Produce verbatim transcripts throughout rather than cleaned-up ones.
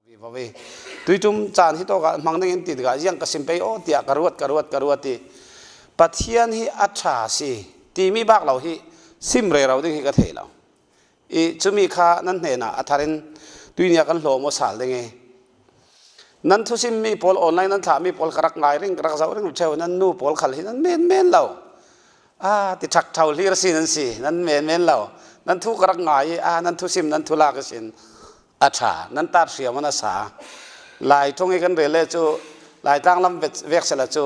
Tuitum caan hi tawkah hmang dingin ti tikah ziang ka sim pei aw tiah ka ruat, ka ruat, ka ruat i Pathian hi a ṭha si timi bak lo hi sim rero ding hi ka thei lo. I cumi kha nan hnenah a tharin tuinia kan hlawm aw sal ding i nan thusim mi pawl, online nan thlah mi pawl ka rak ngai ring, ka rak zoh ring ṭheu, nan nu pawl khal hi nan men men lo. A ti ṭhak ṭhau hlir si nan si, nan men men lo. Nan thu ka rak ngai i a nan thusim, nan thu lak i sin a ṭha, nan tat hriam a nasa. Lai ṭawng i kan rel le cu, Laitlang lam vek, vek sela cu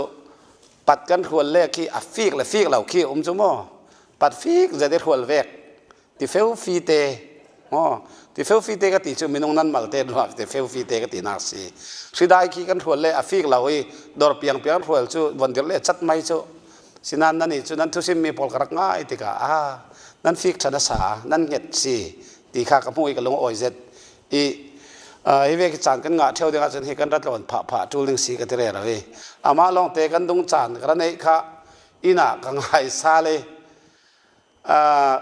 pat kan hrual le khi a fik le fik lo khi a um cu maw? Pat fik zet i hrual vek. Tifeu fite maw? Tifeu fite ka ti cu minung nan malte ruak tifeu fite ka tinak si. Hridai khi kan hrual le a fik lo i dor piangpiang hrual cu von dir le cat mai cu. Sinan nan i cu nan thusim mi pawl ka rak ngai tikah a nan fik ṭhan a sa, nan hnget si ti kha ka hmu i ka lung a awi zet i, aa, hi vek i caan kan ngah ṭheu ding ahcun hi kan rat lo an phah phah ṭul ding si ka ti rero i amah lawngte kan dung caan ka ra neih kha inn ah ka ngai sal i, aa,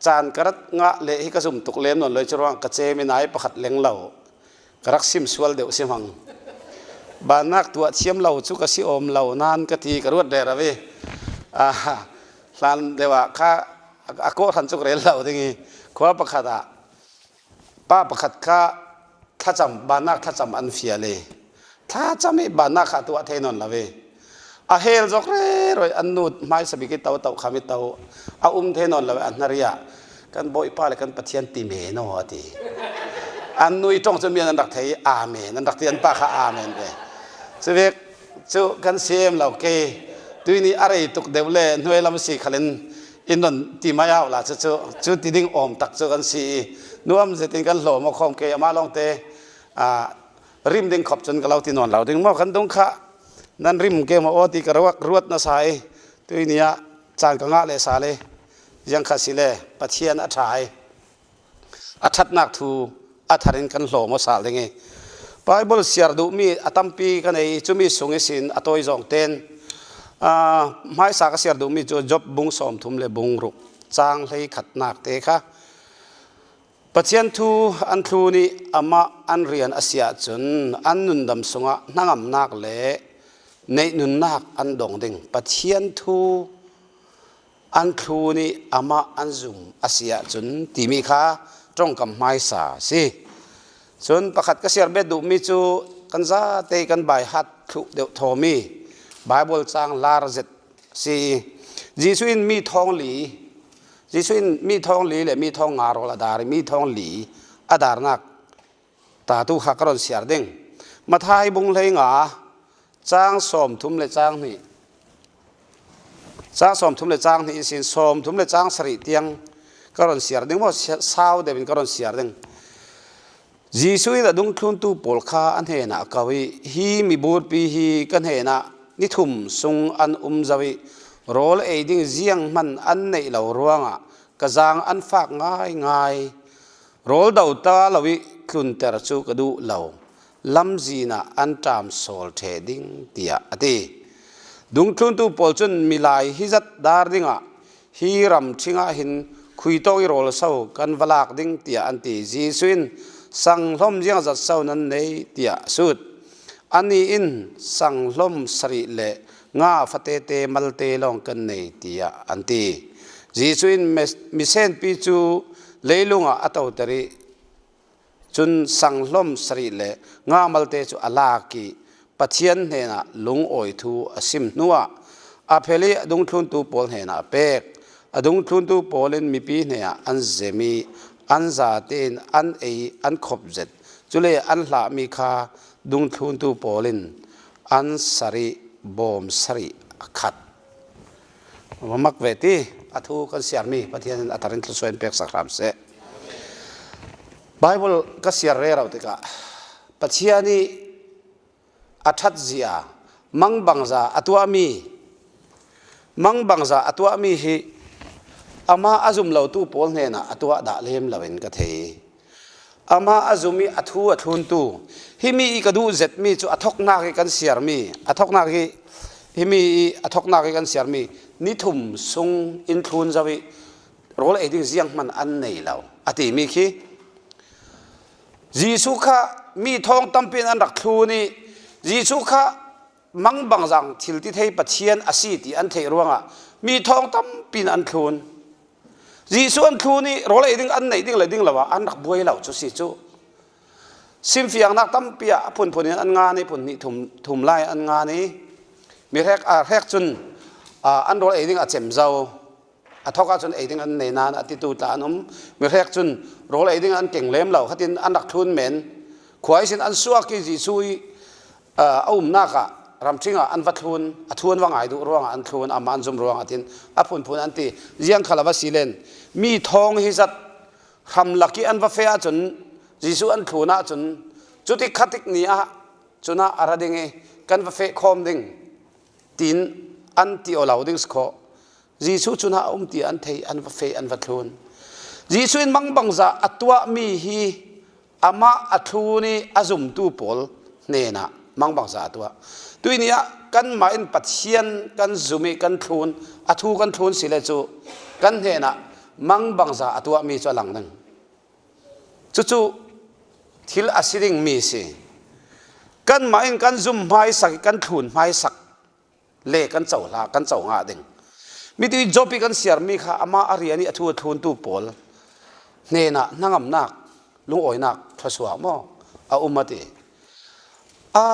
caan ka rat ngah le hi ka zum tuk lem nawn lo i cu ruang ka cem i nai pakhat leng lo ka rak sim sual deuh si hmang. Bannak tuah thiam lo cu ka si awm lo nan ka ti ka ruat rero i, aa, hlan deuh ah kha a kawhhran cu ka rel lo ding i khua pakhat ah pa pakhat kha thlacam, bannak thlacam an fial i thlacam i bannak kha a tuah thei nawn lo i a hel zawk rero i an nu hmaisa bik i to to kham i to a um thei nawn lo i a hnari ah kan Bawipa le kan Pathian ti men aw a ti. An nu i ṭawng cu mi an rak thei i amen an rak ti, an pa kha amen ve. Cu vek cu kan sem lo kei. Tuini a rei tuk deuh le hnuai lam si khalin in non ti mai au la cu, cu, cu ti ding awm tak cu kan si i nuam zetin kan hlawm aw khawm kei, amah lawngte, aa, rim ding khop cun ka lo ti nawn lo ding maw? Kan dung kha nan rim ke maw aw ti ka ruak ruat nasa i tuini ah caan ka ngah le sal i ziang kha si le Pathian a ṭha i a ṭhatnak thu a tharin kan hlawm aw sal ding i Bible siar duhmi a tampi ka nei i cumi sung ihsin a tawi zawng ten, aa, hmaisa ka siar duhmi cu Job bung sawmthum le bung ruk cang hleikhatnak te kha Pathian thu an thlun i amah an rian a si ahcun an nundam sungah hnangamnak le neihnunnak an dong ding. Pathian thu an thlun i amah an zum a si ahcun timi kha ṭongkam hmaisa a si. Cun pakhat ka siar bet duhmi cu kan zate i kan baihat thluh deuh thawmi Baibal cang lar zet si. Jesuh in mi thawng li, Jesuh in mi thawng li le mi thawng nga rawl a dar i mi thawng li a darnak ta tu kha ka rawn siar ding. Matthai bung hlei nga cang sawmthum le cang hnih, cang sawmthum le cang hnih ihsin sawmthum le cang sarih tiang ka rawn siar ding maw? Sia-, sau deuhin ka rawn siar ding. Jesuh in a dungthluntu pawl kha a hnenah a ko i, hi miburpi hi ka hnenah ni thum sung an um zo i, rawl ei ding zianghman an neih lo ruangah ka zaang an fak ngaingai. Rawl do ta lo i tlunter cu ka duh lo, lamzin ah an ṭam sawl ṭheh ding, tiah a ti. Dungthluntu pawl cun, milai hi zat dar dingah hi ramṭhing ah hin khui tawk i rawl so kan va lak ding, tiah an ti. Jesuh in, sanghlom ziangzat so nan nei, tiah a sut. Annih in, sanghlom sarih le nga fatete malte lawng kan nei, tiah an ti. Jesuh in, mi-, misenpi cu leilung ah a toter i cun sanghlom sarih le nga malte cu a lak i Pathian hnenah lungawi thu a sim hnuah a phel i a dungthluntu pawl hnenah a pek. A dungthluntu pawl in mipi hnenah an zem i an zatein an ei an khop zet. Cule an hlahmi kha dungthluntu pawl in an sarih bawm sarih a khat. Va mak ve ti, a thu kan siarmi Pathian in a tharin thlusuah in peksak hram seh. Bible ka siar rero tikah Pathian i a ṭhat zia mangbangza a tuahmi, mangbangza a tuahmi hi amah a zum lotu pawl hnenah a tuah dah lem loin ka thei. Amah a zum i a thu a thluntu, himi i ka duh zetmi cu a thoknak i kan siarmi, a thoknak i, himi i a thoknak i kan siarmi ni thum sung in thlun zo i rawl ei ding zianghman an nei lo a timi khi Jesuh kha mi thawng tampi in an rak thlun i, Jesuh kha mangbangza thil ti thei Pathian a si ti an theih ruangah mi thawng tampi in an thlun. Jesuh an thlun i rawl ei ding an neih ding le ding lo ah an rak buai lo cu si cu. Simfiangnak tampi ah a phunphun in an ngan i, phun hnih thum, thum lai an ngan i, mi hrek, aa, hrek cun, aa, an rawl ei ding a cem zo. A thawk ahcun ei ding an nei nain a titu tla an um. Mi hrek cun rawl ei ding an keng lem lo, khatin an rak thlun men. Khua ihsin an suak i Jesuh i, aa, a umnak ah ramṭhing ah an va thlun, a thu an va ngai duh ruangah an thlun, amah an zum ruangah tin a phunphun an ti. Ziang khal a va si len, mi thawng hi zat hramlak i an va feh ahcun, Jesuh an thlun ahcun, cutik khatik ni ah cun ah a ra ding i kan va feh khawm ding, tiin an ti aw lo ding si khawh. Jesuh cun ah a um ti an thei, an va feh, an va thlun. Jesuh in mangbangza a tuahmi hi amah a thlun i a zumtu pawl hnenah mangbangza a tuah. Tuih ni ah kanmah in Pathian kan zum i kan thlun, a thu kan thlun si le cu kan hnenah mangbangza a tuahmi cu a lang ding. Cucu thil a si dingmi si. Kanmah in kan zum hmaisak i kan thlun hmaisak le kan co hla, kan co ngah ding. Mituih Job i kan siarmi kha amah a rian i a thu a thluntu pawl hnenah hnangamnak, lungawinak thluasuah maw a um a ti. A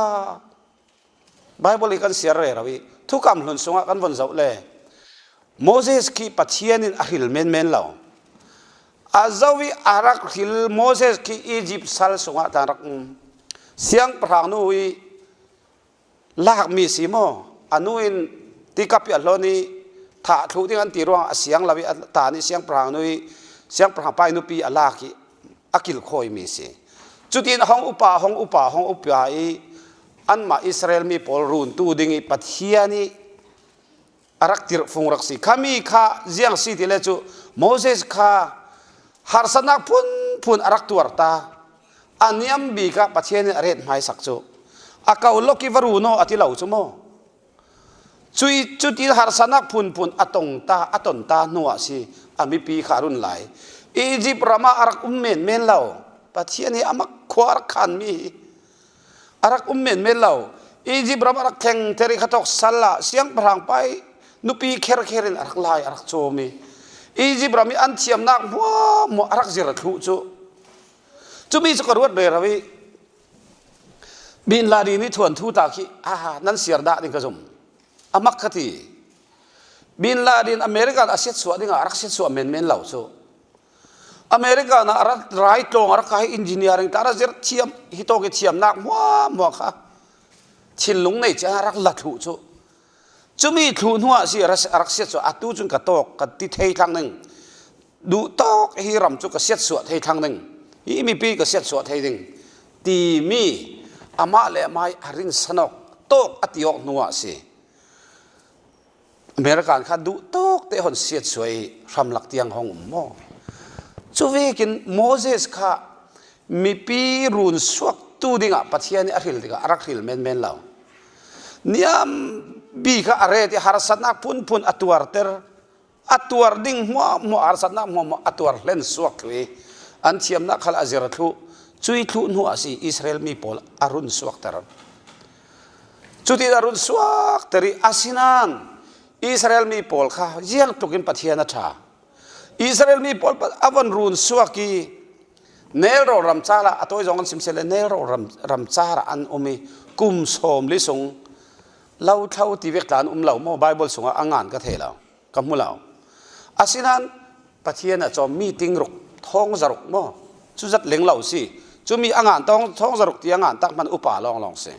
Bible i kan siar rero i thukam hlun sungah kan von zoh le Moses khi Pathian in a hril menmen lo. A zo i a rak hril Moses khi Egypt sal sungah tlan rak um. Siangpahrang nu i lakmi si maw? A nu in tikap i a hlon i thah thluh ding an ti ruang a siang lo i a ta nih siangpahrang nu i siangpahrang pa i nupi a lak i a kilkhawimi si. Cutin hong upa, hong upa, hong upa i anmah Israel mi pawl runtu ding i Pathian i a rak tirhfung rak si. Khami kha ziang si ti le cu Moses kha harsatnak phunphun a rak tuar ta. A niam bik ah Pathian in a ret hmaisak cu a ko lok i va run aw a ti lo cu maw? Cui, cutin harsatnak phunphun a tong ta, a ton ta hnu ah si a mipi kha a run lai. Egypt ram ah a rak um menmen lo. Pathian hi a mak khua a rak khanmi hi a rak um menmen lo. Egypt ram a rak thlengter i khatawk sal ah siangpahrang pa i nupi kherkher in a rak lai, a rak cawm i Egypt ram i an thiamnak hmuahhmuah a rak zir a thluh cu. Cumi cu ka ruat rero i Bin Laden i thuanthu ta khi, ah, nan siar dah ding ka zum. A mak ka ti. Bin Laden America a siatsuah dingah a rak siatsuah menmen lo cu. America na a rak rai tlawng a rak kai, engineering tla a rak zir thiam, hi tawk i thiamnak hmuahhmuah kha thinlung nei cia a rak la thluh cu. Cumi thluh hnuah si a rak, a rak siatsuah, atu cun ka tawk, ka ti thei thlang ding. Duh tawk hi ram cu ka siatsuah thei thlang ding. Hi mipi ka siatsuah thei ding. Timi amah le amah i a rinsanawk tawk a ti awk hnuah si. American kha duh tawk te hon siatsuah i hramlak tiang hong um maw? Cu vekin Moses kha mipi run suaktu dingah Pathian i a hril tikah a rak hril menmen lo. Niam bik ah a ret i harsatnak phunphun a tuarter, a tuar ding hmuahhmuah, harsatnak hmuahhmuah a tuar hlen suak thlu i an thiamnak khal a zir thluh, cui thluh hnu ah si Israel mi pawl a run suakter. Cutin a run suakter i asinain Israel mi pawl kha ziangtlukin Pathian a ṭha. Israel mi pawl pa-, a von run suak i Nel rawlram car ah, a tawi zong an sim seh le, Nel rawlram, ram car ah an um i kum sawmli sung lo thlo ti vek tla an um lo maw? Bible sungah a ngan ka thei lo, ka hmu lo. Asinain Pathian a cawm mi tingruk, thawng zaruk maw? Cu zat leng lo si. Cumi a ngan thawng, thawng zaruk ti a ngan tak hman upa lawnglawng si.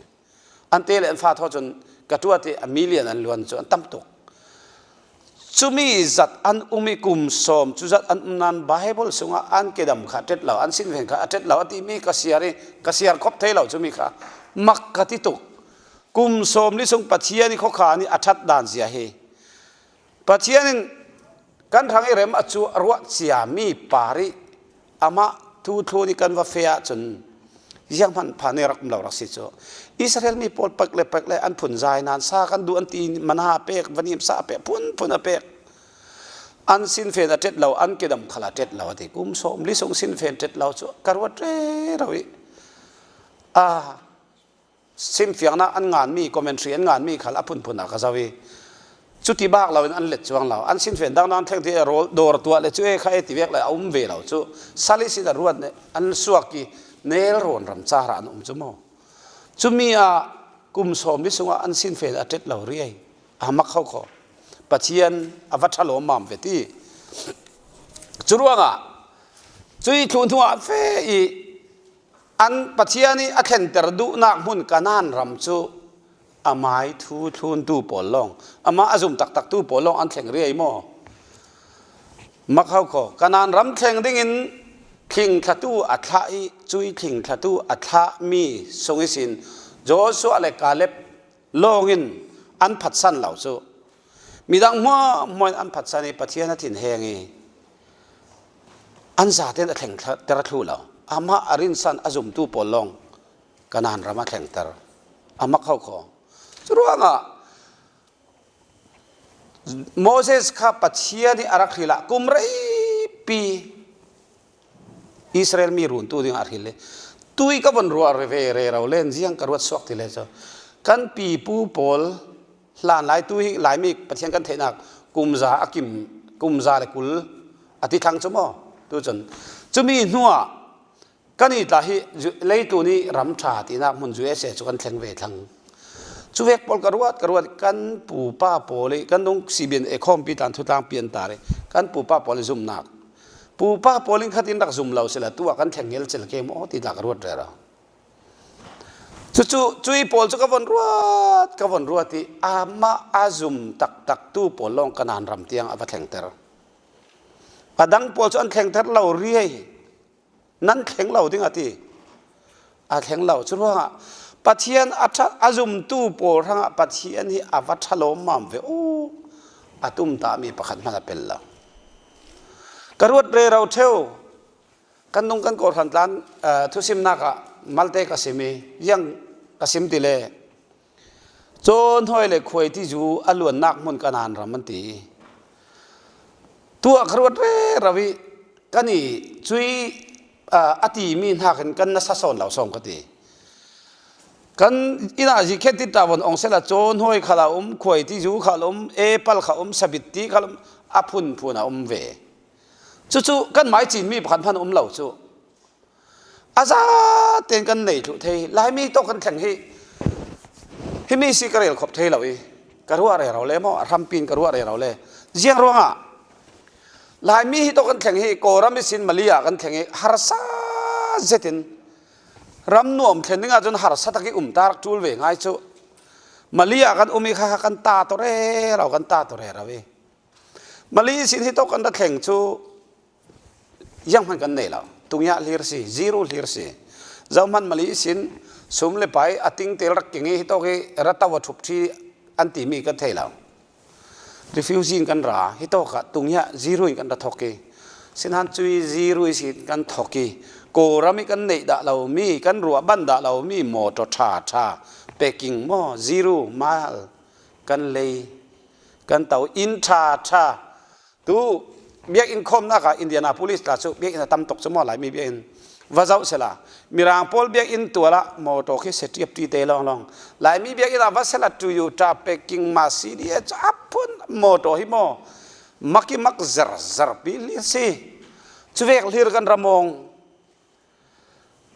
An te le an fa thaw cun ka ṭuat i a million an luan cu an tam tuk. Cumi zat an um i kum sawm cu zat an um nain Bible sungah an kedam kha a ṭet lo, an sinven kha a ṭet lo a timi ka siar i ka siar khop thei lo cumi kha mak ka ti tuk. Kum sawmli sung Pathian i khuakhan i a ṭhat dan zia hi Pathian in kan hrang i rem a cu a ruah ciami par i amah thu thlun i kan va feh ahcun zianghman phan i rak um lo rak si cu. Israel mi pawl pek le pek le an phunzai nain sa kan duh an ti, manna a pek, vanim sa a pek, phunphun a pek. An sinfen a ṭet lo, an kedam khal a ṭet lo a ti. Kum sawmli sung sinfen ṭet lo chu ka ruat rero i. A, simfiangna an ngan mi, commentary an ngan mi khal a phunphun a ka zo i. Chuti bak lo in an let chuang lo. An sinfen dang dang thleng ti a rawl dawr tuah le chu e kha e ti vek le a um ve lo chu. Sali sin a ruat ne, an suak i nel rawn ram chara an um chu maw. Chumi a kum sawmli sungah an sinfen a ṭet lo riai. A mak kho kho. Pathian a va ṭha lawm mam ve ti. Churuangah, chui thlun hnuah fe i an Pathian i a thlenter duhnak hmun Kanan ram chu amai thu thluntu pawl lawng, amah a zum taktaktu pawl lawng an thleng riai maw? Mak kho kho. Kanan ram thleng dingin thlingthlatu a thlah i, chui thlingthlatu a thlah mi sung ihsin Joshua le Kaleb lawngin an phatsan lo chu. Midang hmuahhmuah in an phatsan i Pathian a thinheng i an zaten a thlengter thluh lo. Amah a rinsan a zumtu pawl lawng Kanan ram a thlengter. A mak kho kho. Churuangah Moses kha Pathian i a rak hrilh ah kum reipi Israel mi runtu ding a hrilh le. Tui ka von ruah ve rero len ziang ka ruat suak ti le chu. Kan pipu pawl hlan lai tui hi Laimi Pathian kan theihnak kumza a kim, kumza le kul a ti thlang chu maw? Tu chun. Chumi hnuah kan i tla hi zu-, leitu ni ram ṭha tinak hmun U S A chu kan thleng ve thlang. Chu vek pawl ka ruat, ka ruat, kan pupa pawl i, kan nung sibian e khawmpi tlan thutlang pian ta le, kan pupa pawl i zumnak. Pupa pawl in khatin rak zum lo sila, tuah kan thleng ngel cil ke maw ti tla ka ruat rero. Chu chu, chui pawl chu ka von ruat, ka von ruat i, amah a zum taktak tu pawl lawng Kanan ram tiang a va thlengter. A dang pawl chu an thlengter lo riai. Nan thleng lo ding a ti. A thleng lo. Churuangah Pathian a ṭha, a zumtu pawl hrangah Pathian hi a va ṭha lawm mam ve u. A tumtah mi pakhat hman a pel lo. Ka ruat rero theu. Kan nung kan kawhhran tlan, eh, thusimnak ah malte ka sim i, ziang ka sim ti le. Cawnhawi le Khuaiti zu a luannak hmun Kanan ram an ti. Tuah ka ruat rero i kan i cui, ah, a timi hnakin kan nasa sawn lo sawm ka ti. Kan inn ah zikhet ti ta von awng sela Cawnhawi khal a um, Khuaiti zu khal a um, Epal kha um, Sabit ti khal a um, a phunphun a um ve. Chu chu kan mai cin mi pakhat hman a um lo chu. A zaten kan nei thluh thei. Laimi tawh kan thleng hi. Himi si ka rel khop thei lo i. Ka ruah rero le maw, a hrampi in ka ruah rero le. Ziang ruangah Laimi hi tawh kan thleng hi, Kawlram ihsin Mali ah kan thleng hi, harsa zetin ram nuam thlen dingah cun harsa tak i um ta rak ṭul ve ngai cu. Mali ah kan um i kha, kha kan ta tawh rero, kan ta tawh rero i. Mali ihsin hi tawh kan ra thleng cu, zianghman kan nei lo. Tungiah hlir si, zero hlir si. Zohman Mali ihsin sum le pai a ting tel rak keng i hi tawk i ra to a ṭhup ṭhi an timi kan thei lo. Refugee in kan ra, hi tawk ah tungiah zero in kan ra thawk i. Sinan cui zero ihsin kan thawk i. Kawlram i kan neih dah lo mi, kan ruah ban dah lo mi, mawtaw ṭha ṭha, packing maw, zero, mal, kan lei, kan to, inn ṭha ṭha. Tu biakinn khawmnak ah Indianapolis tla cu biakinn a tam tuk cu maw, Laimi biakinn va zoh sela. Mirang pawl biakinn tual ah mawtaw khi setiap ṭi te lawnglawng. Laimi biakinn ah va sela Toyota, packing, Mercedes cu a phun mawtaw hi maw, mak i mak zer zer pi hlir si. Cuvek hlir kan ra mawng.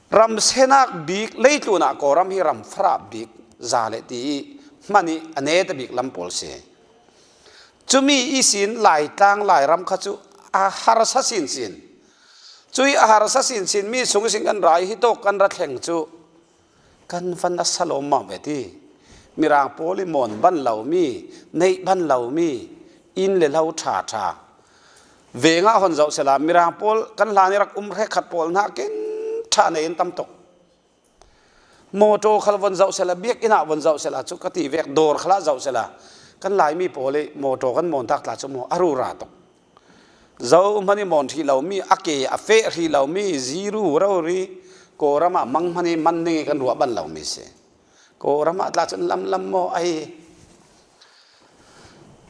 Ram senak bik, leitlun ah Kawlram hi ram farah bik za le ti i hman i a neta bik lam pawl si. Cumi ihsin Laitlang Lairam kha cu a harsa sinsin. Cui a harsa sinsin mi sung ihsin kan ra i hi tawk kan ra thleng cu kan van a sa lawm mah ve ti. Mirang pawl i mawn ban lo mi, neih ban lo mi, inn le lo ṭha ṭha. Vengah hon zoh sela, Mirang pawl kan hlan i rak um hrekkhat pawl hna ken ṭha nei in tam tuk. Mawtaw khal von zoh sela, biakinn ah von zoh sela cu ka ti vek, dawr khal ah zoh sela. Kan Laimi pawl i mawtaw kan mawn tak tla cu maw a rura tuk. Zohman i mawn hrih lo mi, a ke a feh hrih lo mi, ziru rori, Kawlram ah mang hman i man ning i kan ruah ban lo mi si. Kawlram ah tla cun lamlam maw a hi.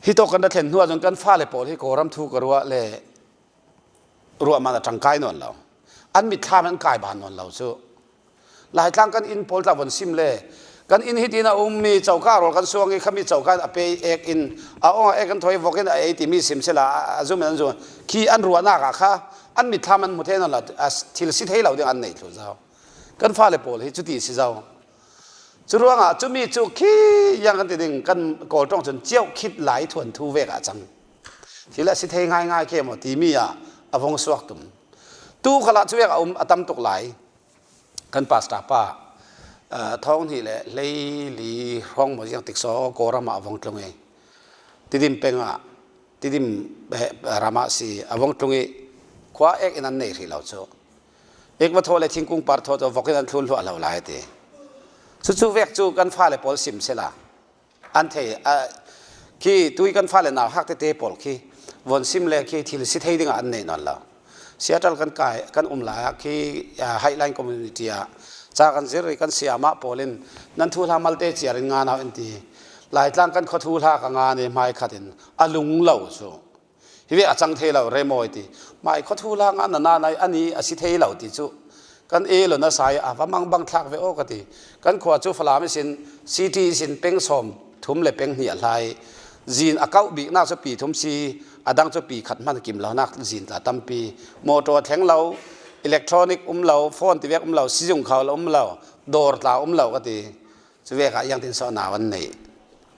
Hi tawk kan ra thlen hnuah zong kan fale pawl hi Kawlram thu ka ruah le ruah man a ṭangkai nawn lo. An mitthlam an kai ban nawn lo chu. Laitlang kan inn pawl tla von sim le kan inn hitin a um mi choka rawl kan suang i khami choka in a pe ek in a awng a ek an thawi vok in a ei ti mi sim sela a, a zum in an zum. Khi an ruahnak ah kha an mitthlam an hmu thei nawn lo, a thil si thei lo ding an nei thlu zo. Kan fale pawl hi chuti si zo. Cu ruangah cumi cu khi yang kan ti ding, kan Kawl ṭawng cun ciauh khit lai thuanthu vek ah cang. Thil a si thei ngaingai ke maw timi ah a vong suak tum. Tu khalah cu vek a um a tam tuk lai. Kan pastor pa, ah, thawng hnih le hlei li hrawng maw ziang tik saw Kawlram ah a vong tlung i Tidim peng ah, Tidim, eh, ram ah si a vong tlung i khua ek in an nei hrih lo cu. Ek va thaw le thingkung par thaw cu vok in an thlun hluah lo lai a ti. Cucu vek cu kan fale pawl sim sela an thei, a, khi tui kan fale nauhak tete pawl khi von sim le khi thil si thei dingah an neih nawn lo. Seattle kan kai, kan um lai ah khi, a, Highline Community ah ca kan zir i kan siamah pawl in nan thuhla malte ciar in ngan au in ti. Laitlang kan khua thuhla ka ngan i hmai khat in a lung lo cu. Hi ve a cang thei lo, remawi ti. Mai khua thuhla ngan na na nai ani a si thei lo ti cu. Kan e lo na sai a va mangbang thlak ve aw ka ti. Kan khua cu Falam ihsin, city ihsin peng sawm thum le peng hnih a hlai. Zin a kauh biknak cu pi thum si, a dang cu pi khat hman kim lonak zin tla tampi. Motor thleng lo, electronic um lo, phone tivek um lo, sizung khau lo um lo, dawr tla um lo ka ti. Cu vek ah iangtin saw nau an nei?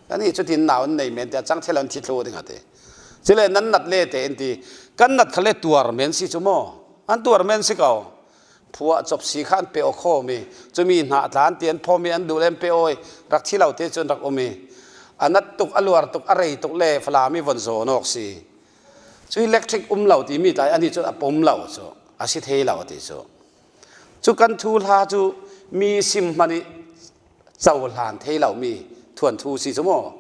Kan i cutin nau an nei men ti a cang thei lo an thi thlu ding a ti. Cule nan nat le te in ti. Kan nat kha le tuar men si cu maw? An tuar men si ko. Phuah cop si kha an pe aw khawm i, cumi hnah tla an ti an phawm i an duh le an pe aw i, rak thi lo te cu an rak um i, a nat tuk, a luar tuk, a rei tuk le Falam i von zawn awk si. Cu electric um lo timi tla i ani cu a pom lo cu, a si thei lo a ti cu. Cu kan thuhla cu mi sim hman i cohlan thei lomi thuanthu si cu maw?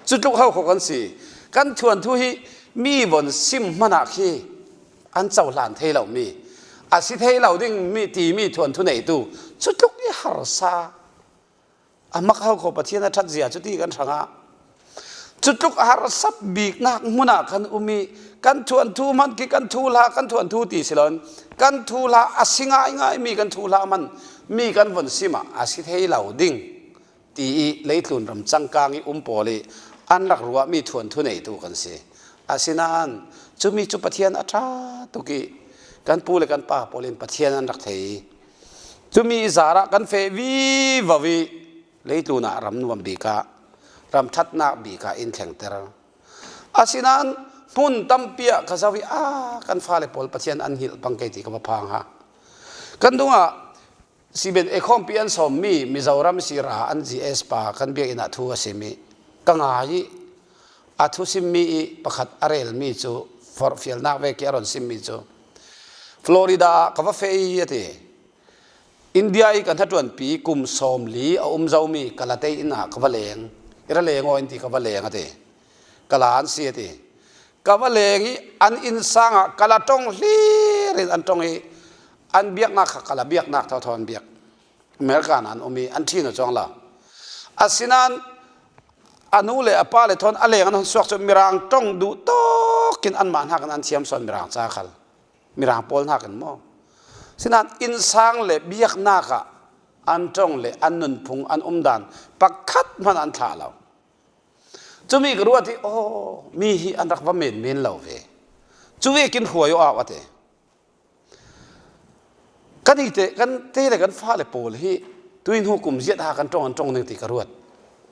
Cutluk ho kho kan si. Kan thuanthu hi mi von sim hmanah khi an cohlan thei lomi, a si thei lo ding mi timi thuanthu neitu cutluk i harsa. A mak ho kho Pathian a ṭhat zia cuti kan hrangah. Cutluk a harsat biknak hmunah kan um i kan thuanthu hman khi kan thuhla, kan thuanthu ti si loin kan thuhla a si ngaingai mi kan thuhla hman mi kan von simah a si thei lo ding ti i leitlun ram cangkang i um pawl i an rak ruahmi thuanthu neitu kan si. Asinain cumi cu Pathian a ṭha tuk i kan pu le kan pa pawl in Pathian an rak thei i cumi zarah kan feh vivo i leitlun ah ram nuam bik ah, ram ṭhatnak bik ah in thlengter. Asinain hmun tampi ah ka zoh i, a, kan fale pawl Pathian an hilh pang kei ti ka va phang ha. Kan dungah Siben ekhawmpi an sawmmi Mizoram si ra an G S pa kan biakinn ah thu a simmi ka ngai i, a thu simmi i pakhat a relmi cu forhfialnak vek i a ron simmi cu Florida ah ka va feh i a ti. India i ka hnaṭuanpi kum sawmli a um zomi ka latei inn ah ka va leng. I ra leng aw in ti ka va leng a ti. Ka la an si a ti. Ka va leng i an innsang ah ka la ṭong hlir in an ṭong i an biaknak kha ka la biaknak thotho an biak. America ah an um i an ṭhin aw cuang lo. Asinain a nu le a pa le thawn a leng an hun suak cu Mirang ṭong duh tawk in anmah hnakin an thiam sawn Mirang ca khal. Mirang pawl hnakin maw? Sinain innsang le biaknak ah an ṭong le an nunphung an umdan pakhat hmanh an thlah lo. Cumi ka ruat i, aw, mi hi an rak va menmen lo ve. Cu vekin hruai aw au a ti. Kan i te, kan te le kan fale pawl hi tuihnu kum ziat ha kan ṭong an ṭong ning ti ka ruat.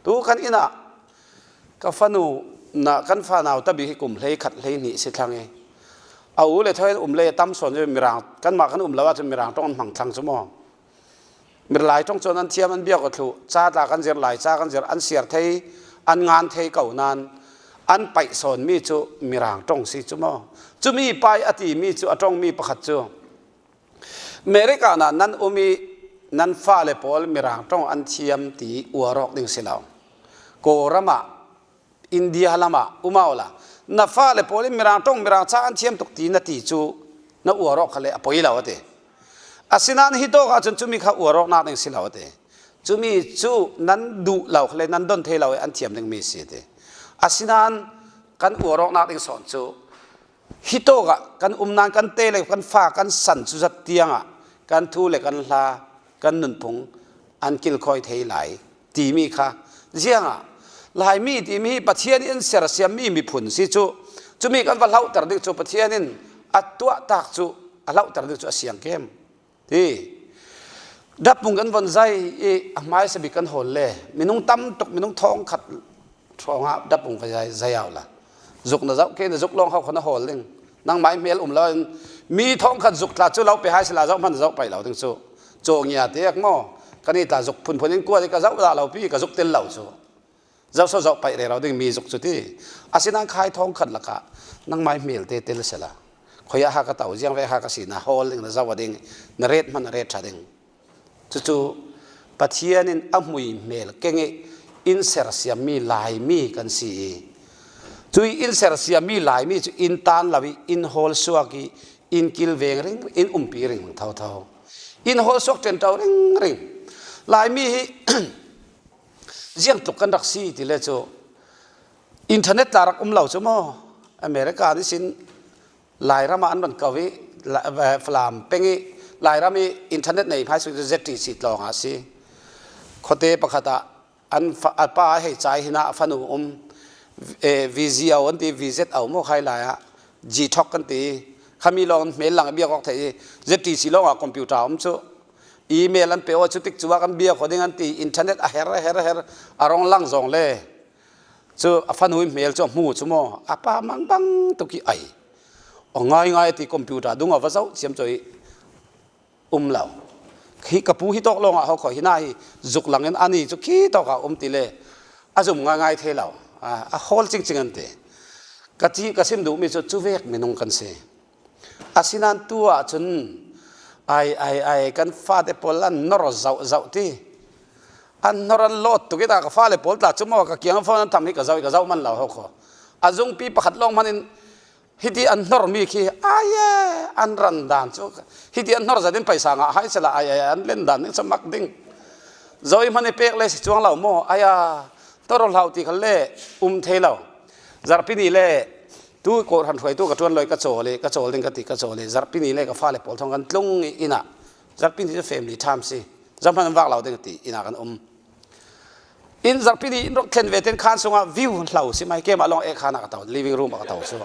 Tu kan inn ah ka fanu na kan fanau tabi hi kum hlei khat hlei hnih si thlang i a u le thawi an um le tam sawn cu Mirang, kanmah kan um lo ahcun Mirang ṭong an hmang thlang cu maw? Mirlai ṭong cu an thiam an biak aw thluh, ca tla kan zir lai, ca kan zir an siar thei, an ngan thei ko nain an paih sawnmi cu Mirang ṭong si cu maw? Cumi pai a timi cu a ṭongmi pakhat cu America ah nan um i nan fale pawl Mirang ṭong an thiam ti uar awk ding si lo. Kawlram ah India lam ah um awla na fale pawl in Mirang ṭong Mirang ca an thiam tuk ti na ti cu na uar awk kha le a poi lo a ti. Asinain hi tawk ahcun cumi kha uar awknak ding si lo a ti. Cumi cu nan duh lo kha le nan don thei lo i an thiam dingmi si a ti. Asinain kan uar awknak ding sawn cu hitawkah kan um nain kan te le kan fa kan san cu zat tiangah kan thu le kan hla, kan nunphung an kilkhawi thei lai timi kha ziangah Laimi timi hi Pathian in sersiammi miphun si cu, cumi kan va hlauhter ding cu Pathian in a tuahtak cu a hlauhter ding cu a siang kem. Hi dapung kan von zai i a hmaisa bik kan hawl le minung tam tuk, minung thawngkhat hrawngah dapung va zai, zai au la. Zuk na zoh ke, na zuk lawng ho kha na hawl ding. Nangmah i hmel um lo in mi thawngkhat zuk tla cu lo pe hai sila zoh hman na zoh paih lo ding cu. Caw ngia tiak maw? Kan i tla zuk phunphun in kua i ka zoh dah lo pi, ka zuk tel lo cu. Zoh so zoh paih rero ding mi zuk cu ti. Asinain khai thawngkhat lakah nangmah i hmel te tel sila. Khoi ah ha ka tau, ziang ve ha ka si na hawl ding, na zoh a ding, na ret hman na ret ṭha ding. Cucu Pathian in a hmui hmel keng i in sersiammi Laimi kan si i, cui in sersiammi Laimi cu in tan lo i in hawlsuak i in kilveng ring, in umpi ring thotho. In hawlsuak ṭenṭo ringring. Laimi hi ziang tluk kan rak si ti le cu internet tla rak um lo cu maw? America ni sin Lairam ah an run ko i, la-, eh, Falam peng i, Lairam i internet nei hmaisuk cu Z T C tlawng ah a si. Khuate pakhat ah an fa-, a pa a hei cai hin ah a fanu um, eh, V Z O an ti, V Z O maw khai lai ah, G Talk kan ti. Khami lawng hmel lang biak awk thei i, Z T C lawng ah computer um cu. Email an pe aw cu tik cu ah kan biak aw ding an ti, internet a her, a her, a her, a rong lang zawng le. Cu a fanu i hmel cu a hmu cu maw? A pa mangbang tuk i ai. A ngaingai ti computer dung a va zoh ciam cu i um lo. Hi ka pu hi tawk lawngah ho kho hi na hi zuk langin ani cu khi tawkah um ti le a zum ngaingai thei lo. A, a hawl cingcing an ti. Ka ti, ka sim duhmi cu cuvek minung kan si. Asinain tu ahcun ai, ai, ai, kan fate pawl an nor zoh, zoh ti. An nor an lawt tuk i ta ka fale pawl tla cu maw ka kiang phone an tham hi ka zoh, ka zoh man lo ho kho. A zungpi pakhat lawng hmanin hiti an hnormi khi ai e, an ran dan cu hiti an hnor zatin paisa ngah hai sila ai, ai, an len dan ding cu mak ding. Zoh i hman i pek le si cuang lo maw? Ai a, hnor hlau ti khal le um thei lo. Zarhpi ni le tu kawhhran hruaitu ka ṭuan lo i ka cawl i, ka cawl ding ka ti, ka cawl i, zarhpi ni le ka fale pawl thawng kan tlung i inn ah, zarhpi ni cu family time si, zohhmanh an vak lo ding a ti, inn ah kan um. In zarhpi ni in rak thlen ve ten khan sungah view hlo si mai, keimah lawng eh khan ah ka to, living room ah ka to cu.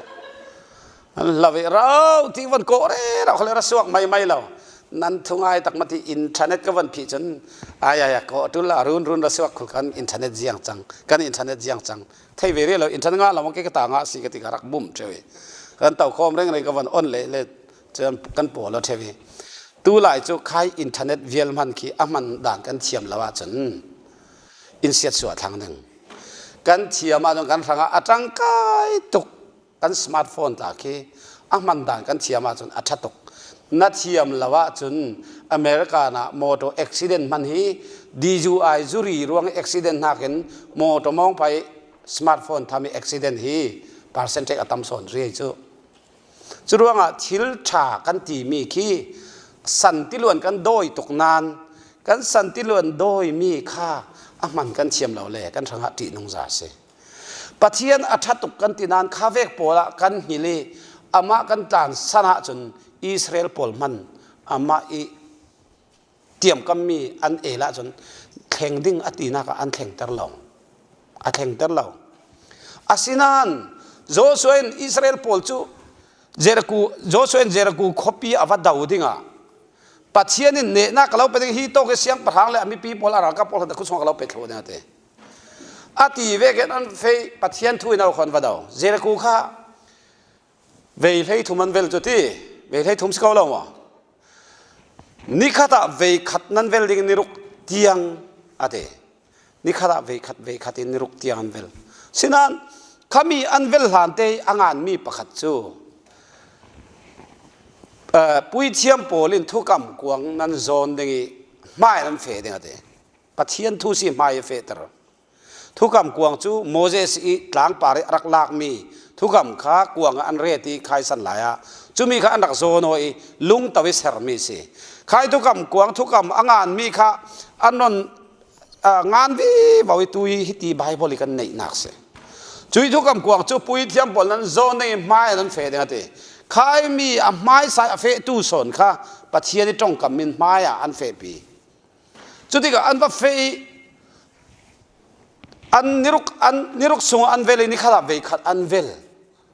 An hlo ve rau ti van kawh rero khal i ra suak mai mai lo. Nan thungai tak mah ti internet ka van phih cun, ai, ai, ai, kawh tul a run run ra suak khul kan internet ziang cang, kan internet ziang cang. Thei ve rih lo, internet ngah lo, ke ka ta ngah si ka ti ka rak bum ṭheu i. Kan to khawm reng reng ka van on le le, cun kan pawl lo ṭheu i. Tu lai cu khai internet vial hman khi a hman dan kan thiam lo ahcun in siatsuah thlang ding. Kan thiam ahcun kan hrangah a ṭangkai tuk kan smartphone tla khi a hman dan kan thiam ahcun a ṭha tuk. Na thiam lo ahcun America ah motor accident hman hi D U I zuri ruang accident hnakin motor mawngpai smartphone tham i accident hi percentage a tam sawn rih cu. Curuangah thil ṭha kan timi khi santiluan kan dawi tuk nain kan santiluan dawimi kha a hman kan thiam lo le kan hrangah ṭihnungza a si. Pathian a ṭha tuk kan ti nain kha vek pawl ah kan hngilh i amah kan tlansan ahcun Israel pawl hman amah i tiamkammi an el ahcun thleng ding a tinak ah an thlengter lo. A thlengter lo. Asinain Joshua in Israel pawl cu Jericho, Joshua in Jericho khuapi a va do dingah Pathian in nehnak ka lo pe ding, hi tawk i siangpahrang le a mipi pawl a ralkap pawl khan khut sungah ka lo pe thluh ding a ti. A ti vekin an feh, Pathian thu in a khuan va do. Jericho kha vei hleithum an vel cu ti, vei hleithum si ko lo maw? Nikhat ah vei khat nan vel ding, ni ruk tiang a ti. Nikhat ah vei khat, vei khat in ni ruk tiang an vel. Sinain khami an vel hlan te i a nganmi pakhat cu, eh, puithiam pawl in thukam kuang nan zawn ding i hmai nan feh ding a ti. Pathian thu si hmai a fehter. Thukam kuang cu Moses i tlangpar i a rak lakmi thukam kha kuang ah an ret i khaisan lai ah cumi kha an rak zawn aw i lungto i sermi si. Khai thukam kuang thukam a nganmi kha an non, ah, ngan vivo i tu i hiti Bible i kan neihnak si. Tui thukam kuang cu puithiam pawl nan zawn ding i hmai ah nan feh ding a ti. Khaimi a hmaisa a fehtu sawn kha Pathian i ṭongkam in hmai ah an fehpi. Cutikah an va feh i an niruk, an niruk sung an vel i nikhat ah vei khat an vel.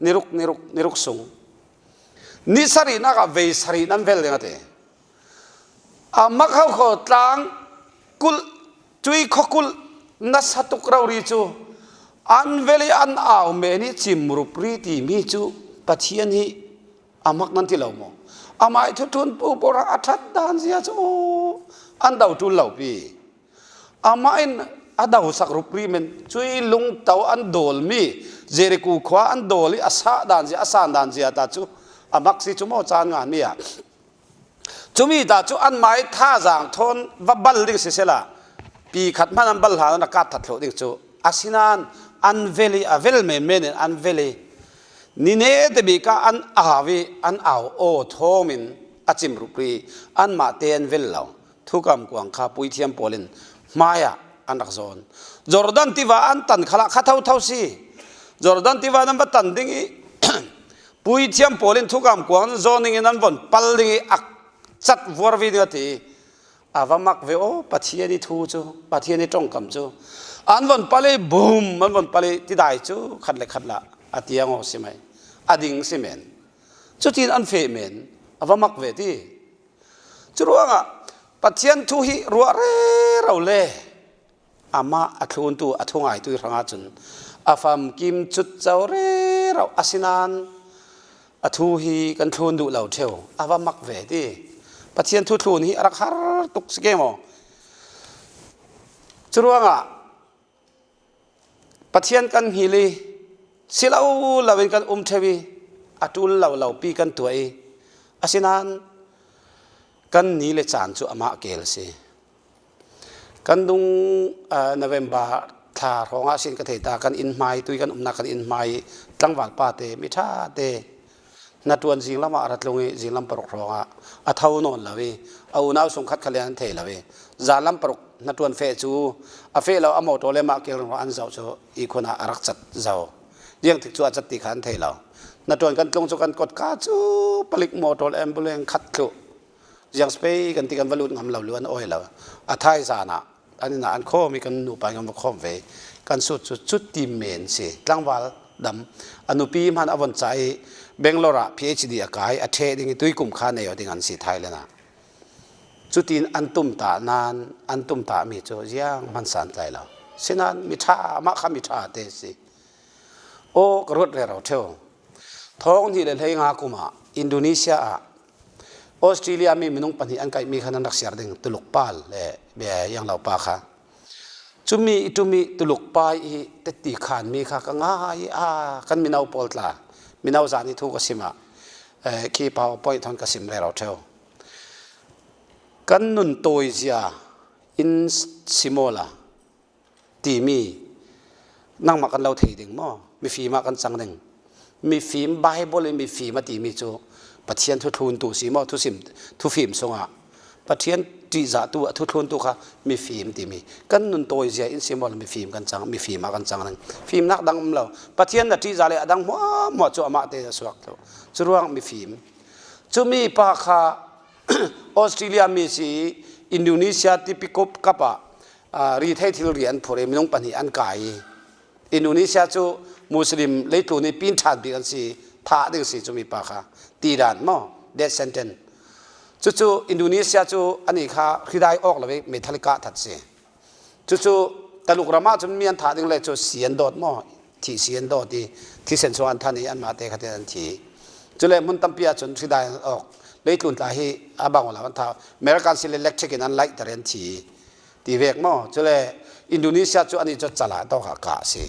Niruk, niruk, niruk sung. Ni sarihnak ah vei sarih nan vel ding a ti. A mak hauh kho tlang kulh, tui khua kulh nasa tuk rori cu an vel i an au men i cim rupri timi cu Pathian hi a mak nan ti lo maw? Amah i thuthlun pu pawl a ṭhat dan zia cu an do ṭul lo pi. Amah in a dosak rupri men cui lungto an dawlmi Jericho khua an dawl i a sah dan zia, a san dan zia ta cu a mak si cu maw caan nganmi ah. Cumi ta cu anmah i thazaang thawn va bal ding sisehla, pi khat hman an bal hlan an a kap that thluh ding cu. Asinain an vel i a vel menmen in an vel i ni nete bik ah an au i an au aw thawm in a cim rupri anmah te an vel lo. Thukam kuang kha puithiam pawl in hmai ah an rak zawn. Jordan tiva an tan khalah kha thotho si. Jordan tiva nan va tan ding i puithiam pawl in thukam kuang an zawn ding i nan von pal ding i a cat vuarvi ding a ti. A va mak ve aw, Pathian i thu cu, Pathian i ṭongkam cu. An von pal i bum, an von pal i tidai cu khat le khat lah a tiang aw si mai. A ding si men. Cutin an feh men, a va mak ve ti. Curuangah Pathian thu hi ruah rero le amah a thluntu a thungaitu hrangah cun a famkim cutco rero asinain a thu hi kan thlun duh lo ṭheu a va mak ve ti. Pathian thu thlun hi a rak har tuk si ke maw? Curuangah Pathian kan hngil i si lo loin kan um ṭheu i a ṭul lo lo pi kan tuah i asinain kan ni le caan cu amah kel a si. Kan dung, aa, November thla hrawngah sin ka thei ta, kan inn hmai, tui kan umnak kan inn hmai tlangval pate, mi ṭhate, hnaṭuan zinglam ah a ra tlung i zinglam paruk hrawngah a tho nawn lo i a unau sung khat khal an thei lo i zanlam paruk hnaṭuan feh cu a feh lo, a mawṭaw le mah kil ringrawh an zoh cu i khun ah a rak cat zo. Ziang tik cu a cat ti kha an thei lo. Hnaṭuan kan tlung cu kan kotka cu palik mawṭaw le ambulance khat thluh. Ziang spei kan ti kan va lut ngam lo, lu an awi lo. A thaizan ah an inn ah an khawm i kan nupa in kan va khawm ve. Kan sut cu cuti men si. Tlangval dam. A nupi hman a von ca i Bangalore ah P H D a kai, a ṭheh ding i tuikum kha nei aw ding an si Thailand ah. Cutin an tumtah nan, an tumtah mi cu ziang hman san tlai lo. Sinan mi ṭha, amah kha mi ṭha te si. Aw, ka ruat rero ṭheu. Thawng hnih le hleinga kum ah Indonesia ah Australia mi minung pahnih an kaihmi kha nan rak siar ding, Tuluk pa le bia iang lo pa kha. Cumi i ṭum i Tuluk pa i tetti khanmi kha ka ngai a, kan mino pawl tla, mino zan i thu ka sim ah, eh, khi PowerPoint thawn ka sim rero ṭheu. Kan nun tawi zia in si maw la timi nangmah kan lo thei ding maw? Mifim ah kan cang ding. Mifim, Bible in mifim a timi cu Pathian thuthluntu si maw? Thusim, thufim sungah Pathian ṭihzahtu a thuthluntu kha mifim timi. Kan nun tawi zia in si maw la mifim kan cang, mifim ah kan cang ding. Fimnak dang um lo. Pathian na ṭihzah le a dang hmuahhmuah cu amah te a suak lo. Curuang mifim. Cumi pa kha Australia mi si, Indonesia tipi kap ah, aa, rithei thilri an phurh i minung pahnih an kai i, Indonesia cu Muslim leitlun i pin ṭhan bik an si, thah ding si cumi pa kha, tidan maw, death sentence. Cucu Indonesia cu ani kha hridai awk lo i meithal i kah that si. Cucu Tuluk ram ah cun mi an thah ding le cu si an dawt maw? Thih si an dawt i thisen chung an than i anmah te khatin an thi. Cule hmun tampi ah cun hridai an awk. Leitlun tla hi a bang awla an thah. American si le electric in an laihter i an thi. Ti vek maw? Cule Indonesia cu ani cu cala tawk ah kah a si.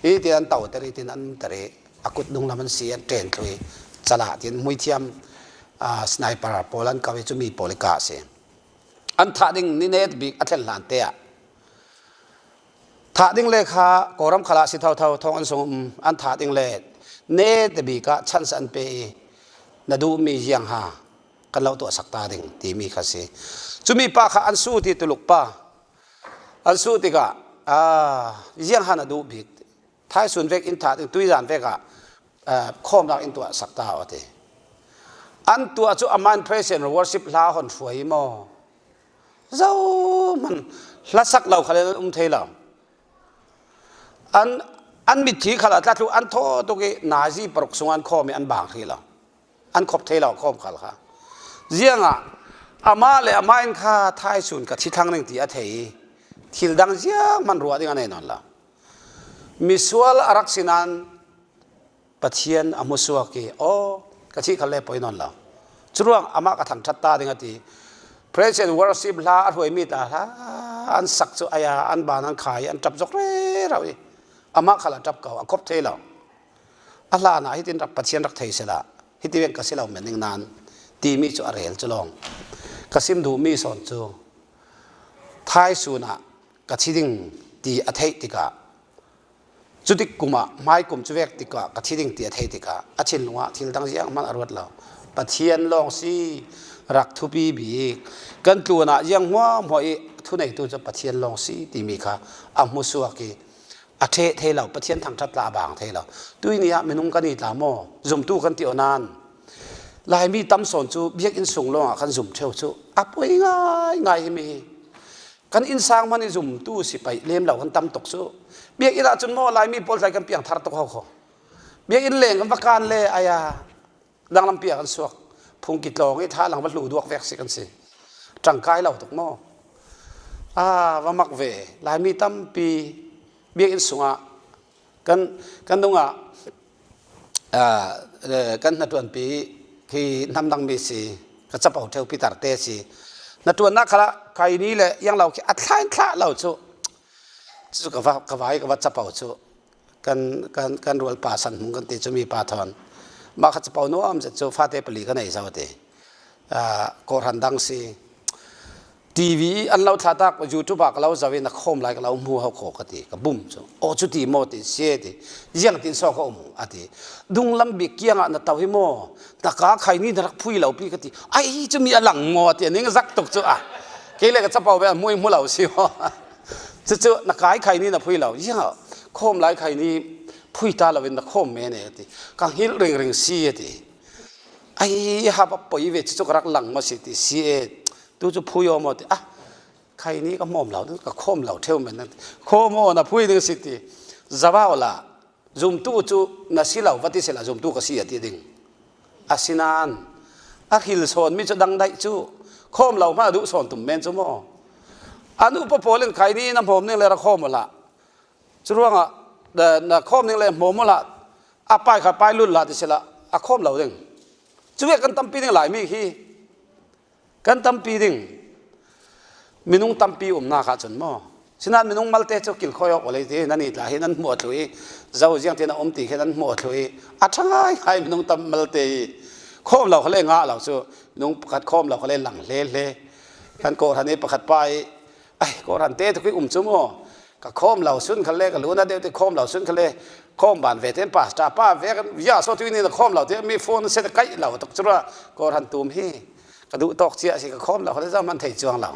Hi ti an toter i tin an ter i a kut dunglam an si an ṭen thlu i cala tin hmuithiam, aa, sniper pawl an kau i cumi pawl i kah a si. An thah ding ni net bik a thlen hlan te ah thah ding le kha Kawlram khal ah si thotho, thawng an sung um, an thah ding le net bik ah chance an pe i na duhmi ziangha kan lo tuahsak ta ding timi kha si. Cumi pa kha an sut i Tuluk pa an sut tikah, aa, ziangha na duh bik Thaisun vek in thah ding, tuizan vekah, eh, khawmnak in tuahsak ta aw ti. An tuah cu amah in praise and worship hla hon hruai maw? Zohman hlasak lo khal in an um thei lo. An, an mitthi khal a tla thluh an thaw tuk i nazi paruk sungah an khawm i an bang hrih lo. An khop thei lo khawm khal kha. Ziangah amah le amah in kha thaisun ka thi thlang ding ti a thei i thil dang zianghman ruah ding a nei nawn lo. Misual a rak si nain Pathian a hmusuak i, aw, ka thih khal le poi nawn lo. Curuang amah ka thangṭhat ta ding a ti. Praise and worship hla a hruaimi tla hla an sak cu aya an ban an khai an ṭap zok rero i amah khal a ṭap ko, a khop thei lo. A hlanah hitin rak Pathian rak thei sehla, hiti veng ka si lo men ning nain timi cu a rel cu lawng. Ka sim duhmi sawn cu thaisun ah ka thi ding ti a theih tikah, cutik kum ah, hmai kum cu vek tikah ka thi ding ti a theih tikah a thinlung ah thil dang zianghman a ruat lo. Pathian lawng si, rak thupi bik, kan tlunah ziang hmuahhmuah i thuneitu cu Pathian lawng si timi kha a hmusuak i a ṭheh thei lo, Pathian thangṭhat tla a bang thei lo. Tuini ah minung kan i tla maw? Zumtu kan ti aw nain Laimi tam sawn cu biakinn sung lawngah kan zum ṭheu cu a poi ngaingai himi hi. Kan innsang hmanh i zumtu si paih lem lo kan tam tuk cu. Biakinn ah cun maw, Laimi pawl tlai kan piang thar tuk ho kho. Biakinn leng kan va kan le, aya, danglampi ah kan suak. Phungki tlawng i thalang va hlu duak vek si kan si. Ṭangkai lo tuk maw? A va mak ve. Laimi tampi biakinn sungah kan, kan dungah, aa, eh, kan hnaṭuanpi khi hnam dangmi si, ka capo ṭheu Peter te si. Hnaṭuannak khalah kaini le iang lo khi a thlain thlah lo cu. Cu ka va, ka vai, ka va capo cu. Kan, kan, kan rualpa San Hmung kan ti cu mipa thawn. Mah kha capo nuam zet cu fate pali ka nei zo ti. Aa, kawhhran dang si. T V an lo thlatak, YouTube ah ka lo zoh i na khawm lai ka lo hmu ho kho ka ti, ka bum cu. Aw, cuti maw ti, si e ti. Ziangtin so ka um a ti. Dunglam bik kiangah na to hi maw? Na ka khaini na rak phui lo pi ka ti. Ai, cu mi a lang maw ti, a ning zak tuk cu a. Kei le ka capo ve a hmu i hmu lo si maw? Cucu na kai khaini na phui lo. Ziangah khawm lai khaini phui ta lo in na khawm men e ti. Ka hngilh ringring si e ti. Ai, ha va poi ve, cucu ka rak lang maw si ti, si e. Tu cu phui aw maw ti. Ah, khaini ka hmawm lo, ka khawm lo ṭheu men. Khawm aw, na phui ding si ti. Zavau la, zumtu cu na si lo, va ti sila zumtu ka si a ti ding. Asinain a hril sawnmi cu dang daih cu, khawm lo hmanh a duh sawn tum men cu maw? An upa pawl in khaini na hmawm ning le ra khawm aw hlah. Curuangah na, na khawm ning le hmawm aw hlah, a pai kha pai lut hlah ti sila a khawm lo ding. Cuvek kan tampi ding Laimi khi kan tampi ding. Minung tampi umnak ah cun maw? Sinain minung malte cu kilkhawi awk u lei ti, nan i tla hi nan hmuh a thluh i, zo ziangtin a um ti khi nan hmuh a thluh i, a ṭha ngaingai minung tam malte i, khawm lo kha le ngah lo cu, minung pakhat khawm lo kha le lang hle hle. Kan kawhhran i pakhat pa i, ai, kawhhran te tuk i um cu maw? Ka khawm lo sun kha le, ka lu na deuh ti khawm lo sun kha le, khawm ban ve tein pastor pa ve kan ya so tu ni na khawm lo ti mi phone se kaih lo tuk cu ra, kawhhran tum hi. Ka duh tawk cia si ka khawm lo, khuaza man thei cuang lo.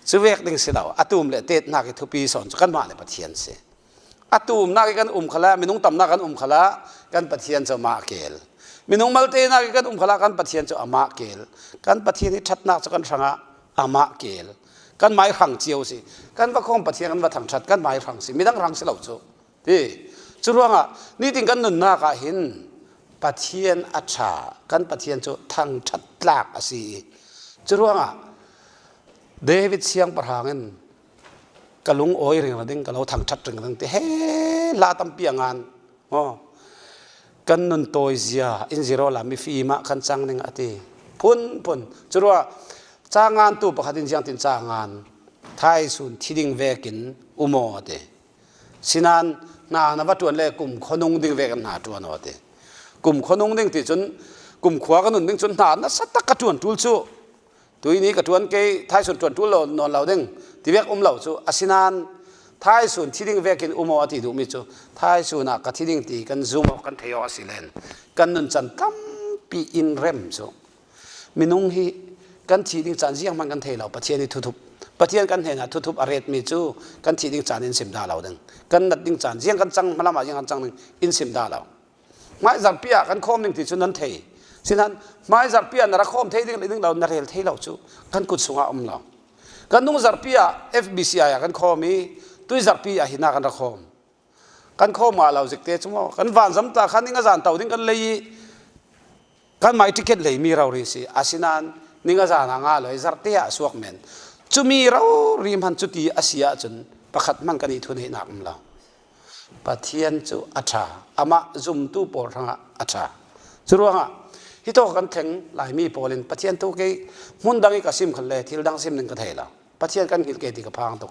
Cuvek ding si lo, a tum le tetnak i thupi sawn cu kanmah le Pathian si. A tumnak i kan um khala, minung tamnak kan um khala, kan Pathian cu amah kel. Minung maltenak i kan um khala, kan Pathian cu amah kel. Kan Pathian i ṭhatnak cu kan hrangah amah kel. Kan mai hrang cio si. Kan va khawm Pathian kan va thangṭhat, kan mai hrang si. Midang hrang si lo cu. Ti, curuangah nitin kan nunnak ah hin Pathian a ṭha, kan Pathian cu thangṭhat tlak a si i, curuangah David siangpahrang in ka lungawi ringring ding, ka lo thangṭhat ringring ti he hla tampi a ngan. Aw, kan nun tawizia in zero la mifim ah kan cang ning a ti. Phunphun. Curuah ca ngantu pakhat in ziangtin ca ngan, thaisun thi ding vekin um aw a ti. Sinan hna na va ṭuan le kumkhua nung ding vek hna ṭuan aw ti. Kumkhua nung ding ti cun kumkhua ka nun ding cun hna nasa tak ka ṭuan ṭul cu. Tuini ka ṭuan kei, thaisun ṭuan ṭul lo nawn lo ding ti vek um lo cu. Asinan thaisun thi ding vekin um aw a ti duhmi cu thaisun ah ka thi ding ti kan zum aw kan thei aw a si len kan nuncan tampi in rem cu. Minung hi kan thih ding caan zianghman kan thei lo, Pathian hi thuthup, Pathian kan hnenah thuthup a retmi cu kan thih ding caan in sim dah lo ding. Kan nat ding caan, ziang kan cang, hmalam ah ziang kan cang ding in sim dah lo. Hmaizarhpi ah kan khawm ding ti cu nan thei. Sinain hmaizarhpi ah na rak khawm thei ding le ding lo, na rel thei lo cu kan kut sungah a um lo. Kan nungzarhpi ah F B C I ah kan khawm i, tuizarhpi ah hin ah kan rak khawm. Kan khawm ngah lo zik te cu maw, kan vanzam ta khan ning a zan to ding kan lei i, kan mai ticket leimi rori si. Asinain ning a zan a ngah lo i zarhte ah a suak men. Cumi rori hman cuti a si ahcun pakhat hman kan i thuneihnak um lo. Pathian cu a ṭha, amah zumtu pawl hrangah a ṭha. Curuangah hitawk kan thleng Laimi pawl in Pathian thu kei hmun dang i ka sim khan le thil dang sim ning ka thei lo. Pathian kan hngilh ke ti ka phang tuk.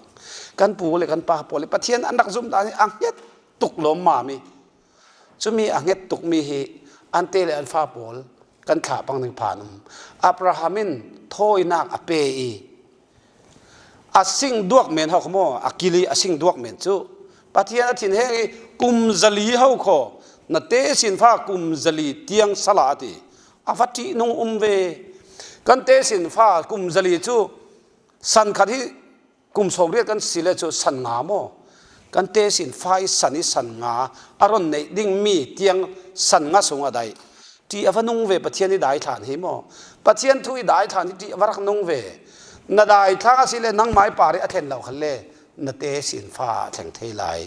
Kan pu le kan pa pawl le Pathian an rak zumh dan hi a hnget tuk lawmmam i, cumi a hnget tukmi hi an te le an fa pawl kan thlah pang ding phan um. Abraham in thawinak a pe i, a sing duak men ho kho maw, a kil i a sing duak men cu Pathian a thinheng i, kum zali ho kho, na tesinfa kum zali tiang sala a ti. A va ṭihnung um ve. Kan tesinfa kum zali cu san khat hi kum sawmriat kan si le cu san nga maw? Kan tesinfa i san i san nga a ron neih dingmi tiang san nga sung a dai. Ṭih a va nung ve Pathian i daithlan hi maw? Pathian thu i daithlan hi ṭih a va rak nung ve. Na daithlan a si le nangmai par i a thlen lo khan le na tesinfa a thleng thei lai.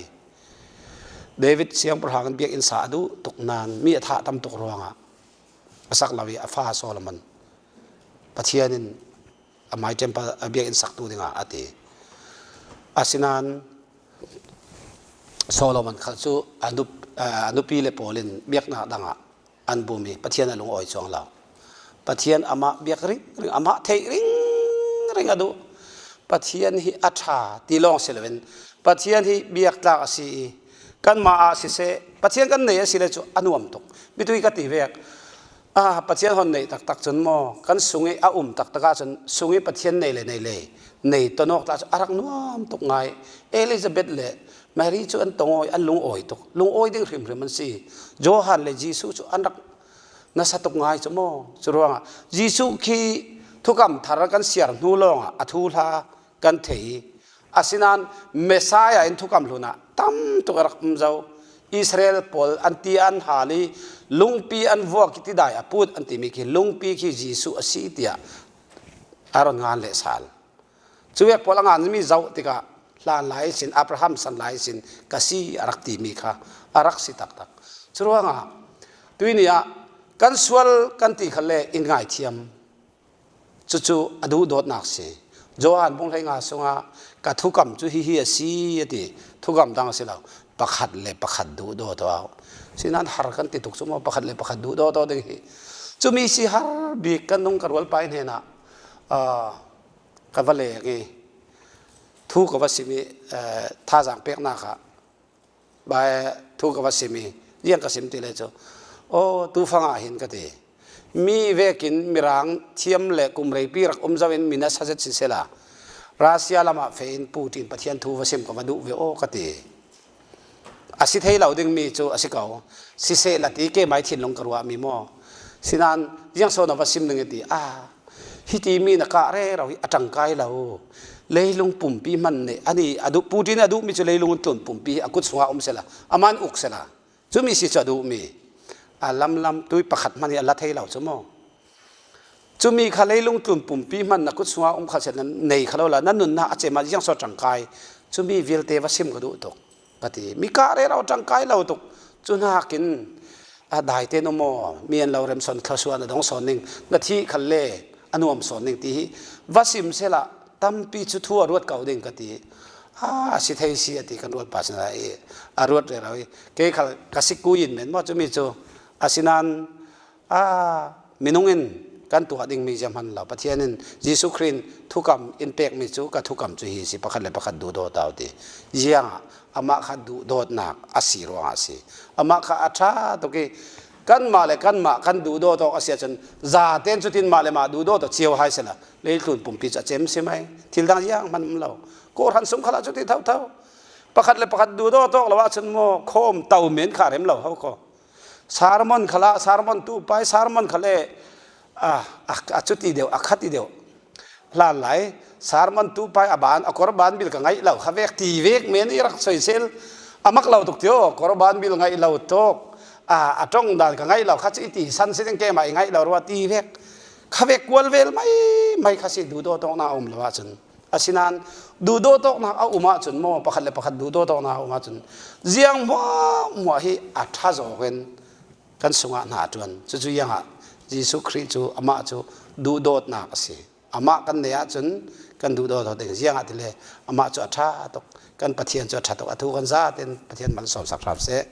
David siangpahrang in biakinn sa a duh tuk nain mi a thah tam tuk ruangah a sak lo i a fa Solomon Pathian in amai temple a biakinn saktu dingah a ti. Asinain Solomon khal cu a nup-, a nupi le pawl in biaknak dangah an bum i Pathian a lungawi cuang lo. Pathian amah biak ringring, amah theih ringring a duh. Pathian hi a ṭha ti lawng si loin Pathian hi biaktlak a si i, kanmah ah siseh, Pathian kan nei a si le cu a nuam tuk. Mitui ka ti vek. Ah, Pathian hon neih taktak cun maw, kan sung i a um taktak ahcun sung i Pathian nei le nei le, nei ton awk tla cu a rak nuam tuk ngai. Elizabeth le Mary cu an tongawi, an lungawi tuk, lungawi ding hrimhrim an si. Johan le Jesuh cu an rak nasa tuk ngai cu maw? Curuangah Jesuh khi thukam thar kan siar hnu lawngah a thuhla kan thei i, asinain Messiah in thukam hlun ah tam tuk a rak um zo. Israel pawl an ti an hal i, lungpi an vuak i tidai a put an timi khi lungpi khi Jesuh a si tiah a ron ngan leh sal. Cuvek pawl a nganmi zoh tikah hlan lai sin, Abraham san lai sin ka si a rak timi kha a rak si taktak. Curuangah tuini ah kan sual kan ti khalle in ngaithiam. Cucu a duhdawtnak si. Johan bung hleinga sungah ka thukam cu hihi a si a ti. Thukam dang a si lo. Pakhat le pakhat duhdawt aw. Sinan har kan ti tuk cu maw pakhat le pakhat duhdawt aw ding hi. Cumi si har bik kan nung ka rualpai hnenah, ah, ka va leng i thu ka va sim i, eh, thazaang peknak ah Bai thu ka va sim i, ziang ka sim ti le cu, aw, tu fang ah hin ka ti. Mi vekin Mirang thiam le kum reipi rak um zo in mi nasa zet sisela, Russia lamah feh in Putin Pathian thu va sim ka va duh ve aw ka ti. A si thei lo ding mi cu a si ko. Sisehla ti keimai thinlung ka ruahmi maw? Sinan ziang sawn a va sim ding i ti. Ah, Hiti mi na kah rero hi a ṭangkai lo. Leilung pumpi hman nih, ani a duh, Putin a duhmi cu leilung tlun pumpi hi a kut sungah um sela, a man uk sela. Cumi si cu a duhmi. A lamlam tui pakhat hman hi a la thei lo cu maw? Cumi kha leilung tlun pumpi hman na kut sungah um kha sela, nei kha lo la, na nunnak a cem ah ziang saw ṭangkai. Cumi vialte va sim ka duh tuk. Ka ti. Mi kah rero ṭangkai lo tuk. Cu hnakin a dai te nu maw, mi an lo remson thluasuah na dong sawn ning, na thih khalle a nuam sawn ning ti hi va sim sela tampi cu thu a ruat ko ding ka ti. A, a si thei si a ti kan ruat pa sin a i, a ruat rero i. Kei khal ka si kui in men maw cumi cu. Asinan, a, minung in kan tuah dingmi ziam hman lo. Pathian in Jesuh Khrih in thukam in pekmi cu ka thukam cu hi si, pakhat le pakhat duhdawt aw ti. Ziangah amah kha duhdawtnak a si ruangah a si. Amah kha a ṭha tuk i kanmah le kanmah kan duhdawt awk a si ahcun zaten cutin mah le mah duhdawt aw cio hai sila leitlun pumpi cu a cem si mai. Thil dang ziang hman um lo. Kawhhran sung khalah cuti thotho. Pakhat le pakhat duhdawt awk lo ahcun maw khawm to men kha rem lo ho kho. Sermon khalah, sermon tu pai, sermon khale, a, a, a cuti deuh, a khati deuh. Hlan lai, Sermon tu pai a ban, a kawr ban bil ka ngaih lo, kha vek ti vek men i rak soisel. A mak lo tuk tio, kawr ban bil ngaih lo tuk. A, a ṭong dan ka ngaih lo, kha chu i ti san si ding, keimah i ngaih lo rua ti vek. Kha vek kual vel mai, mai kha si duhdawt awkna a um lo ahcun. Asinan duhdawt awkna a um ahcun maw, pakhat le pakhat duhdawt awkna a um ahcun ziang hmuahhmuah hi a ṭha zawk in kan sungah hna a ṭuan. Cucu ziangah Jesuh Khrih cu amah cu duhdawtnak a si. Amah kan nei ahcun kan duhdawt ding. Ziangahtile amah cu a ṭha tuk, kan Pathian cu a ṭha tuk. A thu kan zate in Pathian malsawm sak hram seh.